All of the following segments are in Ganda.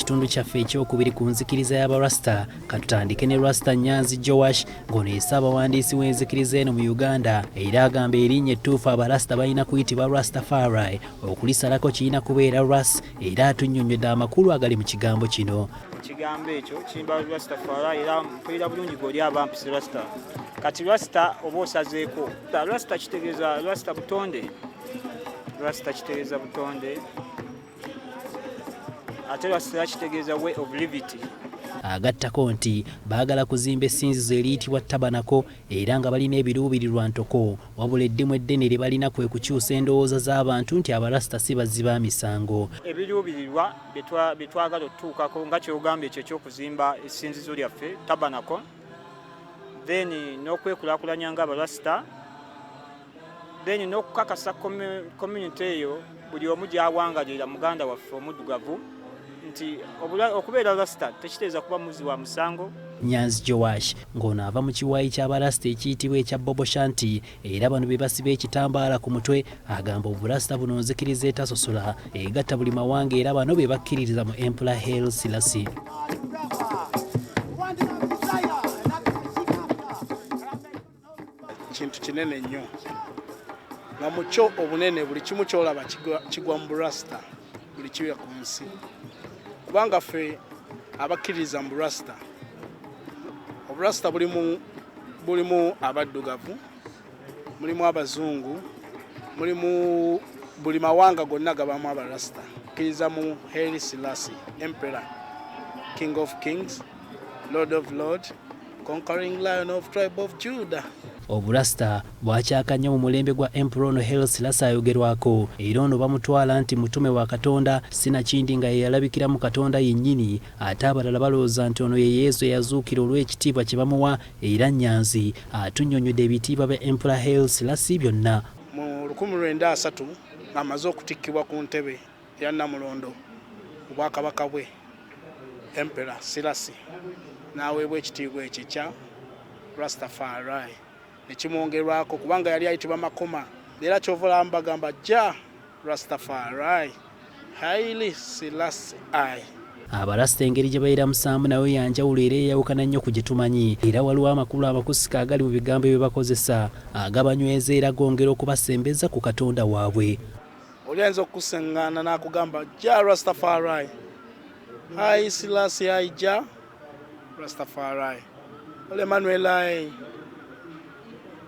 Kitundu kyaffe ekyokubiri ku nzikiriza y'Abarasta, katutandike ne Rasta Nyanzi Joash, ng'ono ye ssaabawandiisi w'enzikiriza eno mu Uganda, era agamba erinnya ettuufu Abarasta balina kuyitibwa Rastafari, okulisalako kirina kubeera Ras, era atunnyonnyodde amakulu agali mu kigambo kino. Ekigambo ekyo kimba Rastafari, era mpulira bulungi gweoli abampise Rasta. Kati Rasta oba osazeeko, Rasta kitegeeza Rasta butonde, Rasta kitegeeza butonde, ate Rasta kitegeeza way of livity. Agattako nti baagala kuzimba essinzizo eriyitibwa Tabanako era nga balina ebiruubirirwa ntoko, wabula eddimu eddene lye balina kwe kukyusa endowooza z'abantu nti Abarasta si bazzi ba misango. Ebiruubirirwa bye twagala otutuukako nga kyogambye ekyo eky'okuzimba essinzizo lyaffe Tabanako, then n'okwekulaakulanya nga Abarasta, then n'okukakasa community eyo buli omu gy'awangalira muganda waffe omuddugavu nti okubeera Rasta tekitegeeza kuba muzzi wa musango. Nyanzi Joash, ng'ono ava mu kiwayi ky'Abarasta ekiyitibwa ekya Bobo Shanti, era bano be basiba ekitambaala ku mutwe, agamba oburasta buno nzikiriza etasosola egatta buli mawanga, era bano be bakkiririza mu Emperor Haile Selassie. Kintu kinene nnyo nga mu kyo obunene buli kimu kyolaba kigwa mu burasta, buli kiba ku nsi, kubanga ffe abakkiririza mu burasta, oburasta bulimu abaddugavu, mulimu abazungu, mulimu buli mawanga gonna gabamu abarasta. Kkiriza mu Haile Selassie, Emperor, King of Kings, Lord of Lord, Conquering Lion of Tribe of Judah. Oburasta bwakyaka nnyo mu mulembe gwa Emperor ono Haile Selassie ayogerwako, era ono bamutwala nti mutume wa Katonda, sinakindi nga ye yalabikira mu Katonda yennyini, ate abalala balowooza nti ono ye Yesu eyazuukira olw'ekitiibwa kye bamuwa. Era Nyanzi atunnyonnyodde ebitiibwa bya Emperor Haile Selassie byonna. Mu 1930 ng'amaze okutikkibwa ku ntebe ya Namulondo mu bwakabaka bwe, Emperor Selassie n'aweebwa ekitiibwa ekyo ekya Rastafari ne kimwongerwako, kubanga yali ayitibwa Makoma, era kyova olaba bagamba Jah Rastafari Haile Selassie I. Abarasta engeri gye beeramusaamu nayo yanjawulo era eyawukana nnyo ku gye tumanyi, era waliwo amakulu amakusika agali mu bigambo bye bakozesa agabanyweza era gongera okubasembeza ku Katonda waabwe. Oli ayinza okukuseŋŋaana n'akugamba Jah Rastafari Haile Selassie I Jah Rastafari Ole Emmanuel I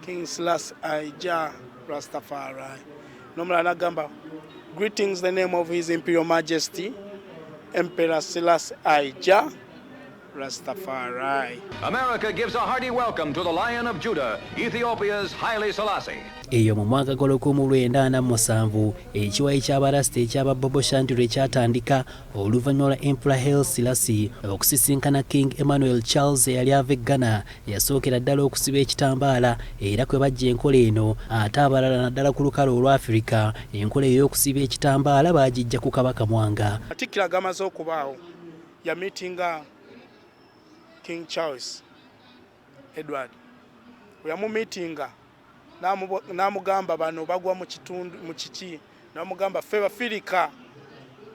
King Selassie I Jah Rastafari, n'omulala n'agamba greetings the name of His Imperial Majesty Emperor Selassie I Jah Rastafari. America gives a hearty welcome to the Lion of Judah, Ethiopia's Haile Selassie. Eyo mu mwaka gwa 1947 ekiwayi ky'Abarasita ekyaba Bobo Shanti lwe kyatandika, oluvannyuma lwa Emperor Haile Selassie okusisinkana King Emmanuel Charles eyali ava e Ghana, yasookera ddala okusiba ekitambaala, era kwe bajja enkola eno. Ate abalala naddala ku lukalu olwa Afirika enkola ey'okusiba ekitambaala baagijja ku Kabaka Mwanga. Matikkira gamaze okubaawo, yamitinga King Charles Edward. Bwe yamumitinga n'amugamba bano bagwa mu kitundu mu kiki, n'amugamba ffe Bafirika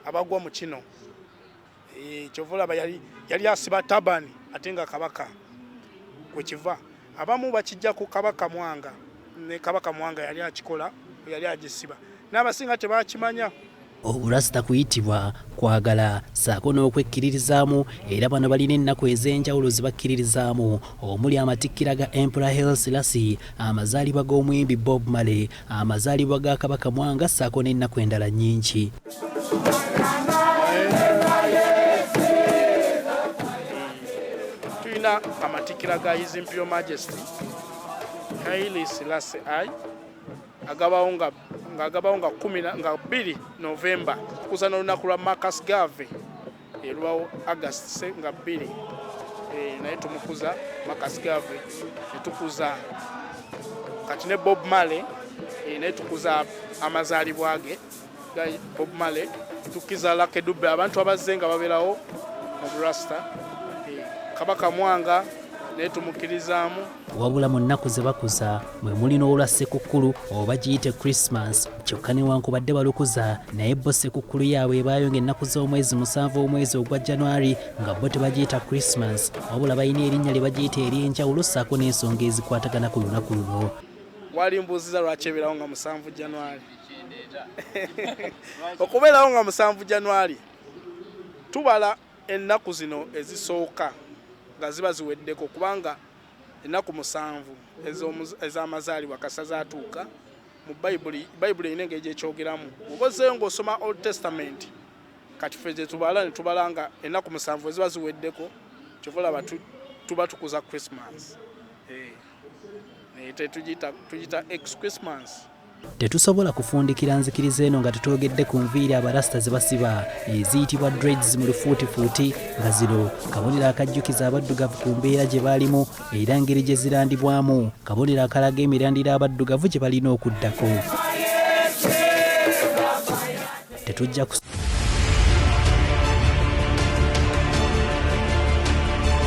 abagwa mu kino. Kyova olaba yali asiba turban ate nga kabaka kwekiva. Abamu bakijja ku Kabaka Mwanga, ne Kabaka Mwanga yali akikola, yali agisiba, n'abasinga tebakimanya. Oburasita kuyitibwa kwagala ssaako n'okwekkiririzaamu, era bano balina ennaku ez'enjawulo ze bakkiririzaamu, omuli amatikkira ga Emperor Haile Selassie, amazaalibwa g'omuyimbi Bob Marley, amazaalibwa ga Kabaka Mwanga, ssaako n'ennaku endala nnyingi. Tulina amatikkira ga His Imperial Majesty Haile Selassie I agabawo nga kumi nga 2 November, kuza n'olunaku lwa Marcus Garvey erubawo August nga 2. Naye tumukuza Marcus Garvey, netukuza kati ne Bob Marley, naye tukuza amazaalibwa ge ga Bob Marley, tukiza Lucky Dube, abantu abazze nga babeerawo mu Rasta, Kabaka Mwanga. Naye tumukkirizaamu. Wabula mu nnaku ze bakuza mwe muli n'olwa Ssekukkulu oba giyite Christmas. Kyokka newankubadde balukuza, naye bo Ssekukkulu yaabwe ebaayo ng'ennaku z'omwezi 7 omwezi ogwa January, nga bo tebagiyita Christmas, wabula balina erinnya lye bagiyita ery'enjawulo ssaako n'ensonga ezikwatagana ku lunaku luno. Wali mbuuziza lwaki ebeerawo nga 7 January. Okubeerawo nga 7 January, tubala ennaku zino ezisooka nga ziba ziweddeko, kubanga ennaku 7 ez'amazaalibwa kasa zaatuuka mu Bayibuli. Bayibuli erina engeri gyekyogeramu. Oba ozzeeyo ng'osoma Old Testament, kati ffe gye tubala ne tubala nga ennaku 7 eziba ziweddeko, kyova olaba tuba tukuza Christmas. Tugiyita ex Christmas. Tetusobola kufundikira nzikiriza eno nga tetwogedde ku nviiri abarasita ze basiba eziyitibwa dreads mu lufuutifuuti, nga zino kabonero akajjukiza abaddugavu ku mbeera gye baalimu, era ngeri gye zirandibwamu kabonero akalaga emirandira abaddugavu gye balina okuddako. Tetujja